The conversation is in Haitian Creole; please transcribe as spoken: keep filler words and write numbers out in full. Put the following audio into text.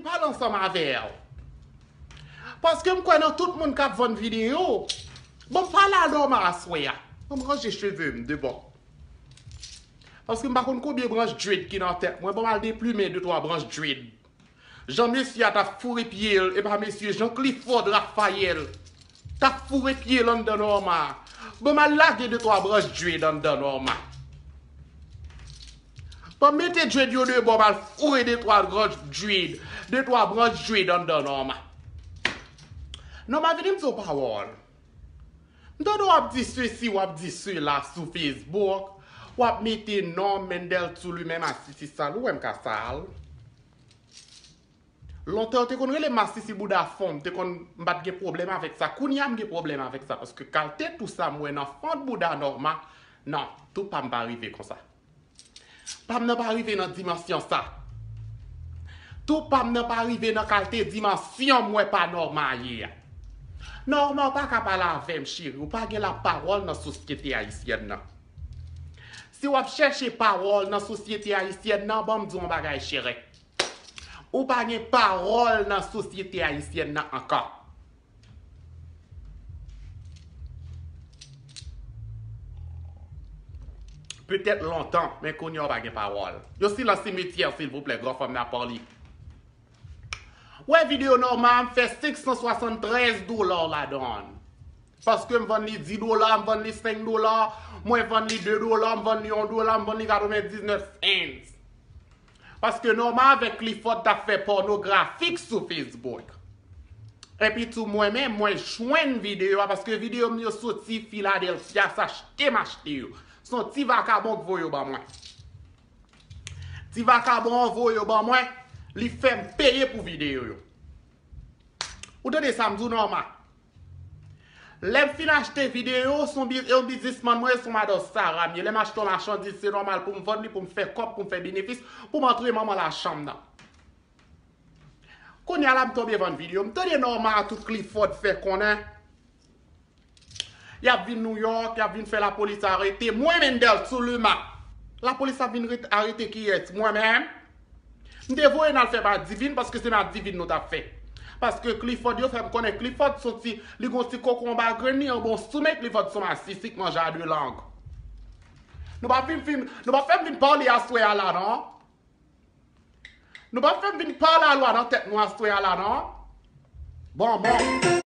pale ansanm avè w. Paske m kwè nan tout moun k ap vann videyo. Bon, m pale a Norma aswè a. Bon, m ranje cheve m de bò. Paske m pa konn konbyen branch dread ki nan tèt mwen. Bon, m al deplimen de twa branch dread. Jan mesye a t ap foure pye l, e pa mesye, jan Clifford Raphael t ap foure pye l anndan Norma. Bon, m al lage de twa branch dread anndan Norma. Bon, mete dread yo de bò, m al foure de twa branch dread, de twa branch dread anndan Norma. Norma, vini m di w pawòl. M tande w ap di sesi, w ap di sela sou Facebook, w ap mete non Mendel Tulu, men masisi sal, ou wè m ka sal. Lontan yo te konn rele m masisi bouda fon, m te konn, m pa t gen pwoblèm avèk sa. Kounye a m gen pwoblèm avèk sa, paske kalte tou sa m wè nan fant bouda Norma, non, tou pa m pa rive konsa. Pa m nan pa rive nan dimansyon sa. Tou pa m nan pa rive nan kalte dimansyon m wè pa Norma ye a. Norma, ou pa ka pale avè m, cheri, ou pa gen lapawòl nan sosyete ayisyèn nan. Si w ap chèche pawòl nan sosyete ayisyèn nan, ban m di w yon bagay, cheri. Ou pa gen pawòl nan sosyete ayisyèn nan ankò. Petèt lontan, men kounye a w pa gen pawòl. Yon silans simityè, silvouplè, gran fanm nan ap pale. Wè videyo Norma, m fè senk san swasanntrèz dola ladan l. Paske m vann li dis dola, m vann li senk dola, mwen vann li de dola, m vann li yon dola, m vann li katrevendiznèf cents. Paske Norma avèk Clifford t ap fè pònografik sou Facebook. Epi tou mwen menm, mwen jwenn videyo a, paske videyo m yo soti Philadelphia, se achte m achte yo. Se yon ti vakabon k voye yo ban mwen. Ti vakabon an voye yo ban mwen, li fè m peye pou videyo yo. Ou tande sa m di w, Norma? Lè m fin achte videyo, se yon bi-, yon biznismann mwen, se yon madan Sara m ye. Lè m achte yon machandiz, se nòmal pou m vann li, pou m fè kòb, pou m fè benefis, pou m antre manman lachanm nan. Kounye a la, m tonbe vann videyo. M tande Norma a tout Clifford fè konnen y ap vin New York, y ap vin fè lapolis arete mwen, Mendel Tuluma. Lapolis ap vin ret-, arete kiyès? Mwen menm. M te voye n al fè Madivin paske se Madivin nou t ap fè. Paske Clifford yo fè m konnen Clifford se yon ti, li gon ti koko anba grenn li, yon bon soumen, Clifford se yon masisi k manje a de lang. Nou pa vin, vin, nou pa fè m vin pale aswè a la, non. Nou pa fè m vin pale a lwa nan tèt nou aswè a la, non. Bon, bon.